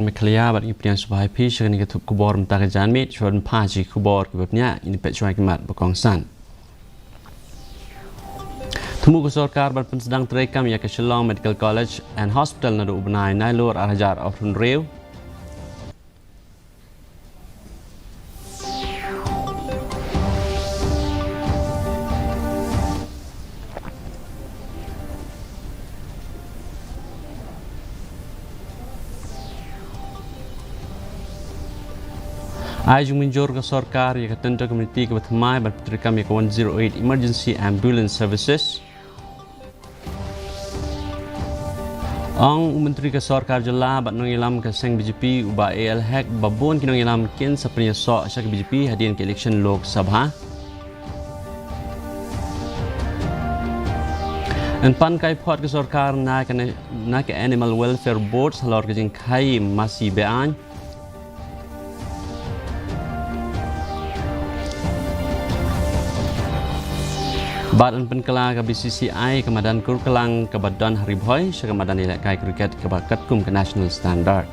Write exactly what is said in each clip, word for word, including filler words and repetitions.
Meghalaya bad ngi pdiang sngewbha ïa phi sha kane ka thup khubor mynta ka janmiet. Shuwa ban phai sha ki khubor kiba bniah, ngin peit shuwa ki mat ba kongsan. Thmu ka sorkar ban pynsdang treikam ïa ka Shillong Medical College and Hospital naduh u bnai Nailur ar hajar arphew hynriew. Ai jingmynjur ka sorkar ïa ka tender committee kaba thymmai ban pyntreikam ïa ka one zero eight Emergency Ambulance Services. Ong u Myntri ka sorkar jylla bad nongïalam ka seng B J P u Bah A L Hek ba bun ki nongïalam kin sa pynïasoh sha ka B J P hadien ka election Lok Sabha. Yn pan kai phot ka sorkar na ka ne-, na ka Animal Welfare Board halor ka jingkhie masi be-aiñ. Bad yn pynkylla ka B C C I ka madan kur kylang kaba don ha Ri Bhoi sha ka madan ïalehkai cricket kaba katkum ka national standard.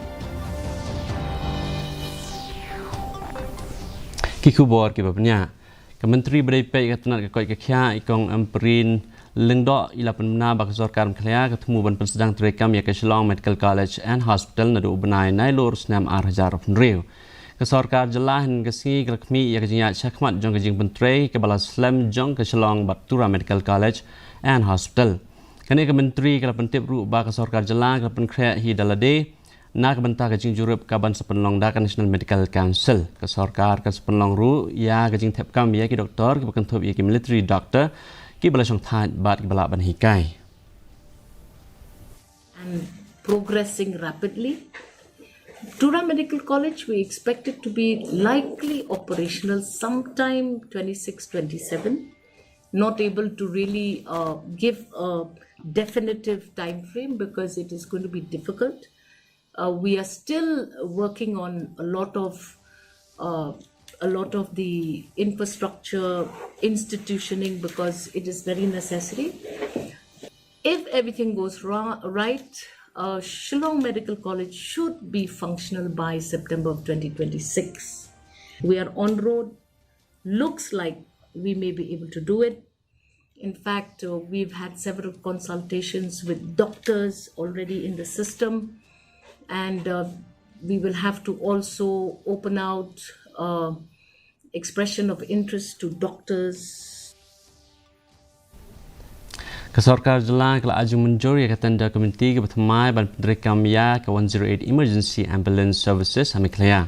Ki khubor kiba bniah. Ka Myntri ba dei peit ka tnat ka koit ka khiah i Kong Ampareen Lyngdoh i la pynbna ba ka sorkar Meghalaya ka thmu ban pynsdang treikam ïa ka Shillong Medical College and Hospital naduh u bnai Nailur snem ar hajar arphew hynriew. Ka sorkar jylla hynne ka sngi ka la khmih ïa ka jingïaid shakhmat jong ka jingpyntrei kaba la slem jong ka Shillong bad Tura Medical College and Hospital. Kane ka Myntri ka la pyntip ruh ba ka sorkar jylla ka la pynkhreh hi da lade na ka bynta ka jingjurip kaban sa pynlong da ka National Medical Council. Ka sorkar ka sa pynlong ruh ïa ka jingthep kam ïa ki doktor kiba kynthup ïa ki military doctor kiba la shongthait bad kiba lah ban hikai. And progressing rapidly. Tura Medical College, we expect it to be likely operational sometime twenty-six twenty-seven. Not able to really uh, give a definitive time frame because it is going to be difficult. Uh, we are still working on a lot of uh, a lot of the infrastructure institutioning because it is very necessary. If everything goes wrong, right, uh, Shillong Medical College should be functional by September of twenty twenty-six. We are on road. Looks like we may be able to do it. In fact, uh, we've had several consultations with doctors already in the system, and uh, we will have to also open out uh, expression of interest to doctors. Ka sorkar jylla ka la ai jingmynjur ïa ka tender committee kaba thymmai ban pyntreikam ïa ka one zero eight Emergency Ambulance Services ha Meghalaya.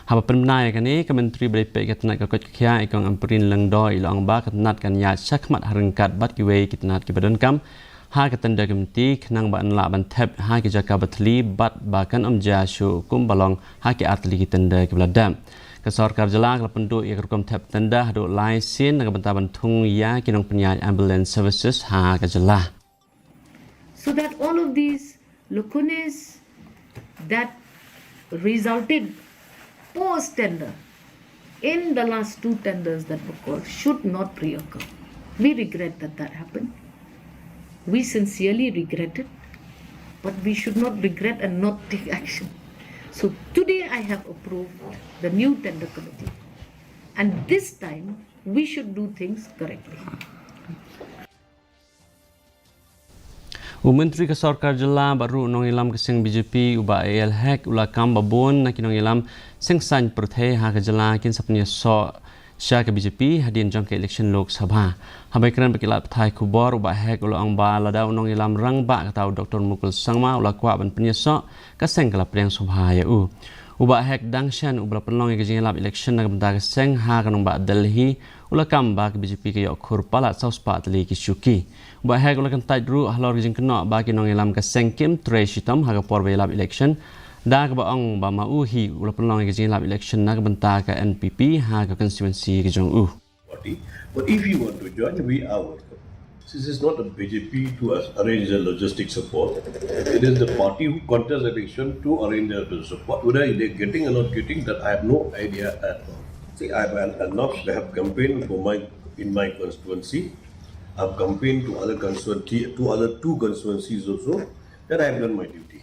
Haba pynbna ïa kane, ka Myntri ba dei peit ka tnat ka koit ka khiah i Kong Ampareen Lyngdoh i la ong ba ka tnat kan ïaid shakhmat ha ryngkat bad kiwei ki tnat kiba donkam ha ka tender committee khnang ba yn lah ban thep ha ki jaka ba thylli bad ba kan ym jia shuh kumba long ha ki artylli ki tender kiba la dep. Ka sorkar jylla ka la pynduh ïa ka rukom thep tender haduh lai sien na ka bynta ban thung ïa ki nongpynïaid ambulance services ha ka jylla. So that all of these lacunae that resulted post tender in the last two tenders that were called should not reoccur. We regret that that happened. We sincerely regret it, but we should not regret and not take action. So today I have approved the new tender committee, and this time we should do things correctly. U Myntri ka Sorkar Jylla bad ruh u nongïalam ka seng B J P u Bah A L Hek u la kam ba bun na ki nongïalam seng saiñ pyrthei ha ka jylla kin sa pynïasoh sha ka B J P hadien jong ka election Lok Sabha. Haba ïakren bad ki lad pathai khubor, u Bah Hek u la ong ba lada u nongïalam rangbah kata u Doktor Mukul Sangma u la kwah ban pynïasoh, ka seng ka la pdiang sngewbha ïa u. U Bah Hek dang shen uba la pynlong ïa ka jingïalap election na ka bynta ka seng ha ka nongbah Delhi u la kam ba ka B J P ka ïoh khur palat saw spah tylli ki shuki. U Bah Hek u la kyntait ruh halor ka jingkynnoh ba ki nongïalam ka seng kim trei shitom ha ka por ba ïalap election, da kaba ong ba ma u hi u la pynlong ïa ka jingïalap election na ka bynta ka N P P ha ka constituency ka jong u. Party. But if you want to join, we are welcome. This is not a B J P to us arrange the logistic support. It is the party who contests election to arrange the support. Whether they're getting or not getting, that I have no idea at all. See, I have an, announced, I have campaigned for my, in my constituency. I've campaigned to other constituency, to other two constituencies also, that I have done my duty.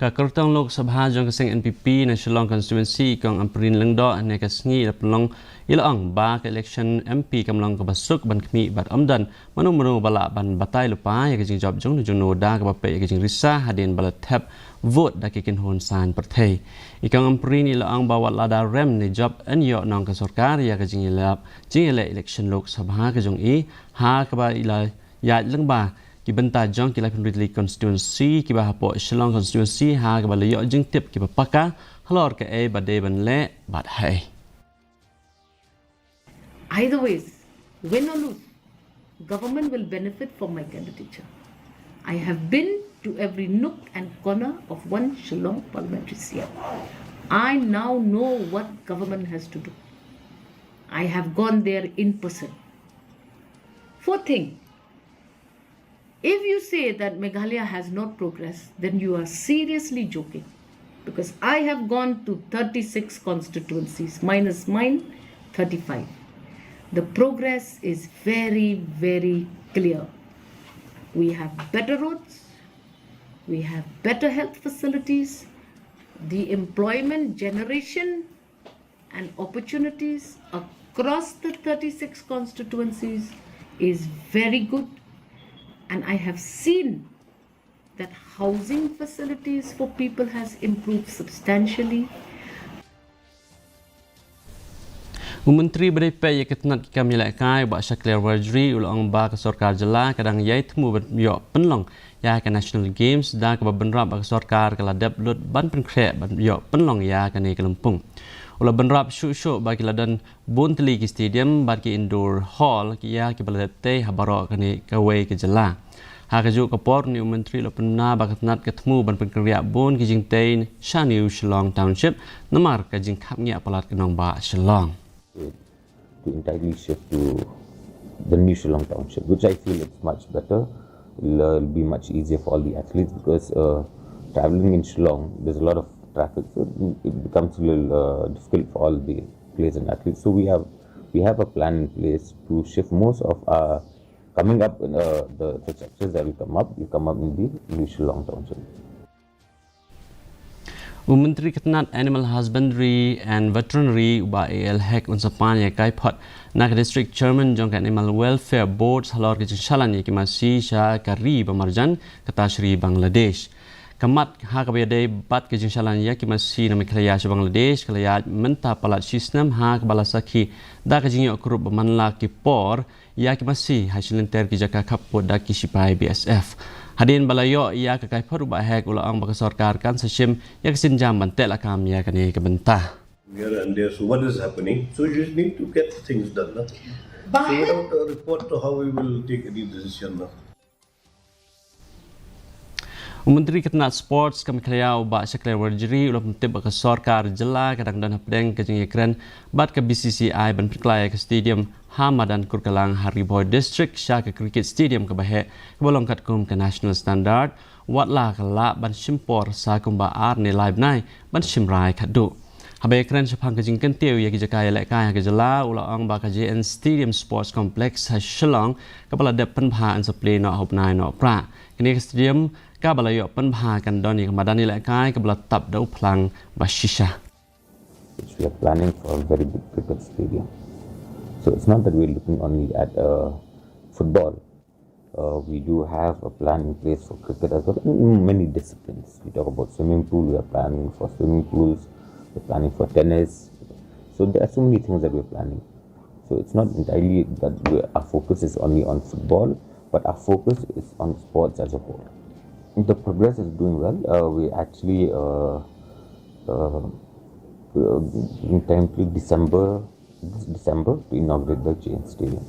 Ka kyrtong Lok Sabha jong ka seng N P P na Shillong constituency, i Kong Ampareen Lyngdoh, hynne ka sngi i la pynlong, i la ong ba ka election M P kam long kaba suk ban khmih bad ym don mano mano ba lah ban batai lypa ïa ka jingjop jongno jongno da kaba peit ïa ka jingrisa hadien ba la thep vote da ki kynhun saiñ pyrthei. I Kong Ampareen i la ong ba wat lada rem ne jop yn ïoh nong ka sorkar ïa ka jingïalap jingïaleh election Lok Sabha ka jong i, ha kaba i la ïaid lyngba ki bynta jong ki laiphew hynriew tylli constituency kiba hapoh Shillong constituency, ha kaba la ïoh jingtip kiba paka halor kaei ba dei ban leh bad haei. Either ways, win or lose, government will benefit from my candidature. I have been to every nook and corner of one Shillong parliamentary seat. I now know what government has to do. I have gone there in person. Fourth thing, if you say that Meghalaya has not progressed, then you are seriously joking. Because I have gone to thirty-six constituencies, minus mine, thirty-five. The progress is very, very clear. We have better roads, we have better health facilities, the employment generation and opportunities across the thirty-six constituencies is very good, and I have seen that housing facilities for people has improved substantially. U Myntri ba dei peit ïa ka tnat ki kam ïalehkai, Bah Shakliar Warjri, u la ong ba ka sorkar jylla ka dang ïai thmu ban ïoh pynlong ïa ka National Games, da kaba bynrap ba ka sorkar ka la dep lut ban pynkhreh ban ïoh pynlong ïa kane ka lympung. U la bynrap shuh shuh ba ki la don bun tylli ki stadium bad ki indoor hall ki ïa kiba la dep tei ha baroh kane kawei ka jylla. Ha kajuh ka por, une u Myntri u la pynbna ba ka tnat ka thmu ban pynkynriah bun ki jingtei sha New Shillong Township namar ka jingkhapngiah palat ka nongbah Shillong. To entirely shift to the New Shillong Township, which I feel it's much better. It'll, uh, be much easier for all the athletes because uh, traveling in Shillong, there's a lot of traffic, so it becomes a little uh, difficult for all the players and athletes. So we have we have a plan in place to shift most of our coming up uh, the infrastructures that will come up, will come up in the New Shillong Township. U Myntri ka tnat Animal Husbandry and Veterinary, u Bah A L Hek, un sa pan ïa ka kaiphod na ka District Chairman jong ka Animal Welfare Board halor ka jingshalan ïa ki masi sha ka ri ba marjan, kata sha ri Bangladesh. Ka mat ha kaba ïadei bad ka jingshalan ïa ki masi na Meghalaya sha Bangladesh ka la ïaid mynta palat shi snem ha kaba la sakhi da ka jingïoh kurup ba man la ki por ïa ki masi ha shilynter ki jaka khappud da ki shipai B S F. Hadien ba la ïoh ïa ka kaiphod, u Bah Hek u la ong ba ka sorkar kan sa shim ïa ka sienjam ban teh lakam ïa kane ka bynta. Here and there, so what is happening? So you just need to get things done. Na? So without a report, how we will take any decision? Na? U Myntri ka tnat Sports ka Meghalaya, u Bah Shakliar Warjri, u la pyntip ba ka sorkar jylla ka dang don hapdeng ka jingïakren bad ka B C C I ban pynkylla ïa ka stadium ha madan Kurkalang ha Ri Bhoi District sha ka cricket stadium kaba heh kaba long katkum ka national standard, wat la ka lah ban shim por sa kumba ar ne lai bnai ban shim rai khatduh. Haba ïakren shaphang ka jingkyntiew ïa ki jaka ïalehkai ha ka jylla, u la ong ba ka J N Stadium Sports Complex ha Shillong kaba la dep pynbha yn sa plie noh ha u bnai Nohprah. Kane ka stadium kaba la ïoh pynbha kan don ïa ka madan ïalehkai kaba la tap da u phlang ba shisha. Which we are planning for a very big cricket stadium. So it's not that we're looking only at uh, football. Uh, we do have a plan in place for cricket as well, in many disciplines. We talk about swimming pool, we are planning for swimming pools, we're planning for tennis. So there are so many things that we're planning. So it's not entirely that we, our focus is only on football, but our focus is on sports as a whole. The progress is doing well. Uh, we actually uh, uh, uh, in time to December, this December to inaugurate the J N Stadium.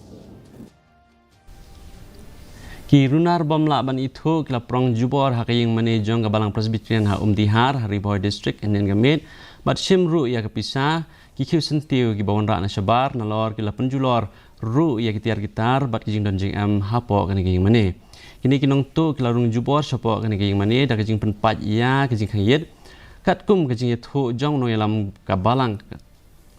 Ki runar bym lah ban ithuh ki la prong jubor ha ka ïingmane jong ka Balang Presbyterian ha Umdihar ha Ri Bhoi District hynnin ka miet bad shim ruh ïa ka pisa, ki khiew syntiew kiba wanrah na shabar nalor ki la pynjulor ruh ïa ki tiar ki tar bad ki jingdon jingem hapoh kane ka ïingmane. Kine ki nongtuh ki la rung jubor shapoh kane ka ïingmane da ka jingpynpait ïa ka jingkhang ïit katkum ka jingïathuh jong u nongïalam ka Balang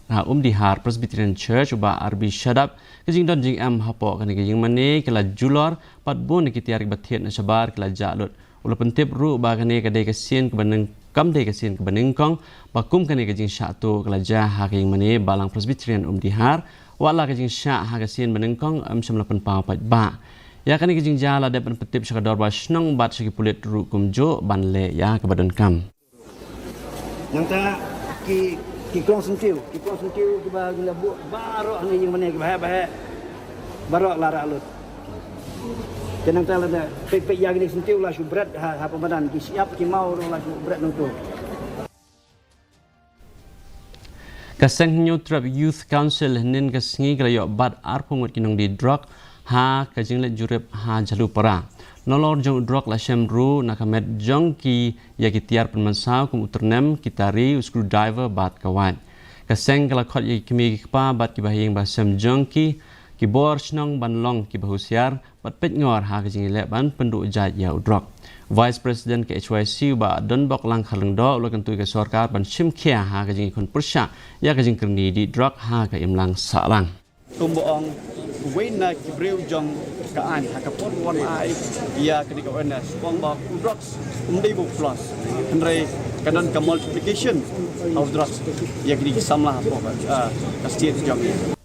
ha Umdihar Presbyterian Church, u Bah R B Shadap, ka jingdon jingem hapoh kane ka ïingmane ki la julor bad bun ki tiar kiba thied na shabar ki la jah lut. U la pyntip ruh ba kane ka dei ka sien kaba nyng-, kam dei ka sien kaba nyngkong ba kum kane ka jingshah tuh ka la jia ha ka ïingmane Balang Presbyterian Umdihar, wat la ka jingshah ha ka sien banyngkong ym shym la pynpaw paidbah. Ïa kane ka jingjia la dep ban pyntip sha ka dorbar shnong bad sha ki pulit ruh kumjuh ban leh ïa kaba donkam. Nangta ki, ki klong syntiew, ki klong syntiew kiba ngi la buh baroh hangne ïingmane kiba heh ba heh. Baroh la rah lut. Te nangta lada peit peit ïa kine ki syntiew la shu bret ha, ha pynpaw ki shyiap ki maw ruh la shu bret nangtu. Ka seng Hynñiewtrep Youth Council hynnin ka sngi ka la ïoh bat arphew ngut ki nongdie drok ha ka jingleit jurip ha Jhalupara. Nalor jong u drok la shem ruh na ka met jong ki ïa ki tiar pynmynsaw kum u tyrnem, ki tari, u screwdriver bad ka wait. Ka seng ka la khot ïa ki kmie ki kpa bad kiba ha ïing ba sem jong ki, ki bor shnong ban long kiba husiar bad peit ngor ha ka jingïaleh ban pynduh jait ïa u drok. Vice President ka H Y C u Bah Donbok Langkharlyngdoh u la kyntu ïa ka sorkar ban shim khia ha ka jingïakhun pyrshah ïa ka jingkyrni die drok ha ka imlang sahlang. Kumba ong, uwei na ki briew jong ka aiñ ha ka por wan ai ïa kane ka awareness, u ong ba u drugs um dei ba u plus, hynrei ka don ka multiplication of drugs ïa kine ki samla hapoh, ah, ka state jong ngi.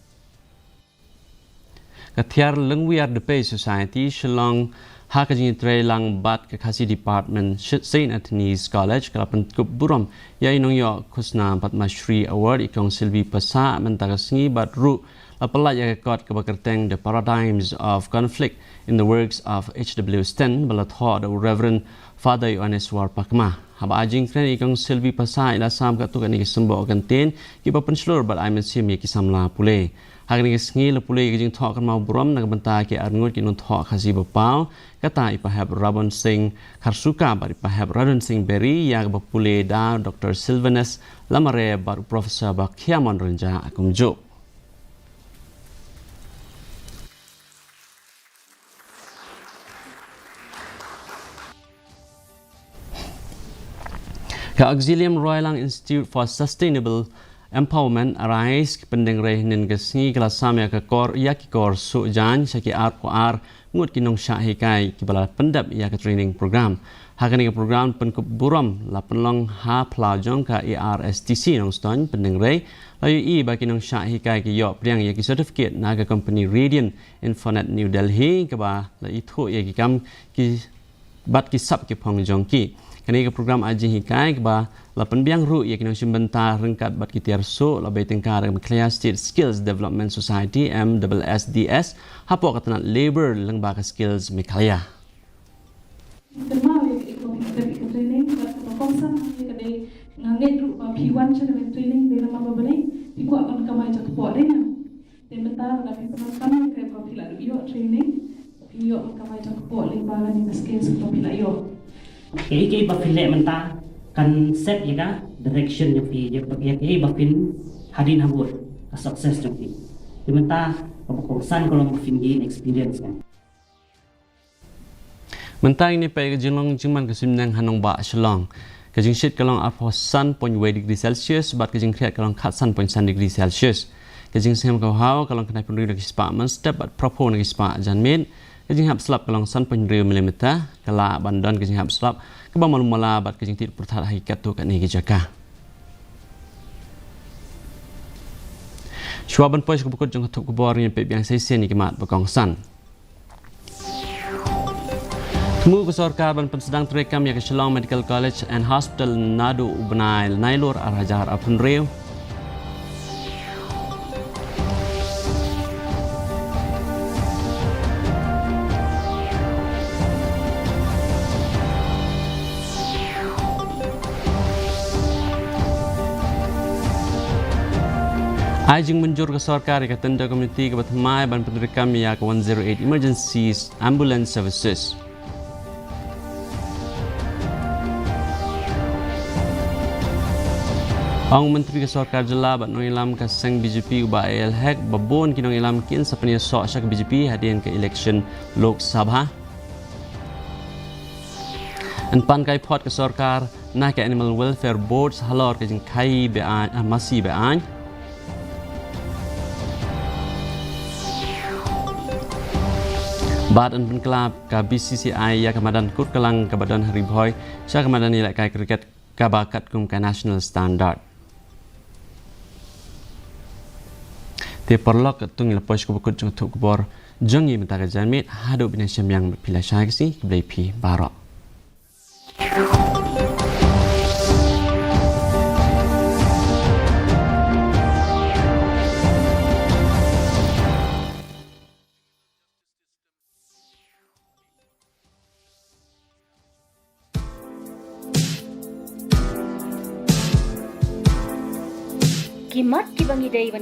Ka Thiar Lyngwiar Dpei Society Shillong ha ka jingïatreilang bad ka Khasi Department Sh-, Saint Anthony's College ka la pynkup burom ïa i nongïoh khusnam Padma Shri Award i Kong Sylvie Passah mynta ka sngi bad ruh la pyllait ïa ka kot kaba kyrteng The Paradigms of Conflict in the Works of H W Sten ba la thoh da u Reverend Father Ioannis Warpakma. Haba ai jingkren i Kong Sylvie Passah i la sam katto katne ki symboh kyntien kiba pynshlur bad ai mynsiem ïa ki samla pule. Ha kane ka sngi la pule ïa ka jingthoh kynmaw burom na ka bynta ki arngut ki nongthoh Khasi ba paw, kata i Pahep Rabon Singh Kharsuka bad i Pahep Radon Singh Berry, ïa kaba pule da Doctor Sylvanus Lamare bad u Professor Bakhiamon Rynjah kumjuh. Ka Auxilium Roylang Institute for Sustainable Empowerment, ARISE, ka Pyndengrei hynnin ka sngi ka la sam ïa ka kor, ïa ki kor suh jaiñ sha ki arphew ar ngut ki nongshah hikai kiba la pyndep ïa ka training program. Ha kane ka program pynkup burom la pynlong ha phyllaw jong ka ARSTC Nongstoiñ Pyndengrei, la ïohi ba ki nongshah hikai ki ïoh pdiang ïa ki certificate na ka company Radiant Infonet New Delhi kaba la ithuh ïa ki kam ki bad ki sap ki phong jong ki. Kane ka program ai jinghikai kaba la pynbiang ruh ïa ki nongshim bynta ryngkat bad ki tiar suh la bei tyngka da ka Meghalaya State Skills Development Society, M S S D S, hapoh ka tnat Labour lyngba ka Skills Meghalaya. Kynmaw ïa ka economic training bad kaba kongsan ïa ka dei nga ngeit ruh ba phi wan sha kane training dei namar ba balei phi kwah ban kamai jingkyrkhu dei na. Te mynta lada phi pynlong kam ïa kaei ba phi la ïoh training, phi ïoh ban kamai jingkyrkhu lyngba kane ka skills kaba phi la ïoh. Kaei kaei ba phi leh mynta kan set ïa ka direction jong phi, ïa ka, ïa kaei ba phin hadien habud ka success jong phi. Te mynta kaba kongsan ka long ba phin gain experience kan. Mynta ngin ïa peit ka jinglong jingman ka suiñbneng ha nongbah Shillong. Ka jingshit ka long arphew san point wei degree Celsius bad ka jingkhriat ka long khatsan point san degree Celsius. Ka jingsngem ka bhaw ka long khyndai phew hynriew na ki spah mynstep bad phraphew na ki spah janmiet. Ka jinghap slap ka long san point hynriew millimeter. Ka lah ban don ka jinghap slap kaba malu mala bad ka jingtied pyrthat ha ki katto katne ki jaka. Shuwa ban poi sha kaba kut jong ka thup khubor, ngin peit biang sa shisien ïa ki mat ba kongsan. Thmu ka sorkar ban pynsdang treikam ïa ka Shillong Medical College and Hospital naduh u bnai Nailur ar hajar arphew hynriew. Ai jingmynjur ka sorkar ïa ka tender committee kaba thymmai ban pyntreikam ïa ka one zero eight Emergency Ambulance Services. Ong Myntri ka Sorkar Jylla bad Nongïalam ka seng B J P u Bah A L Hek ba bun ki nongïalam kin sa pynïasoh sha ka B J P hadien ka election Lok Sabha. Yn pan kai phot ka sorkar na ka Animal Welfare Boards halor ka jingkhaii be-aiñ, ah, masi be-aiñ. Pat yn pynkylla ka B C C I ïa ka madan kut ka lang kaba don ha Ri Bhoi sha ka madan ïalehkai cricket kaba katkum ka national standard. Te paralok, katto ngi la poi sha kaba kut jong ka thup khubor jong ngi mynta ka janmiet. Haduh ban ïashem biang bad phi lashai, ka sngi khublei phi baroh. Ki mat kiba ngi dei ban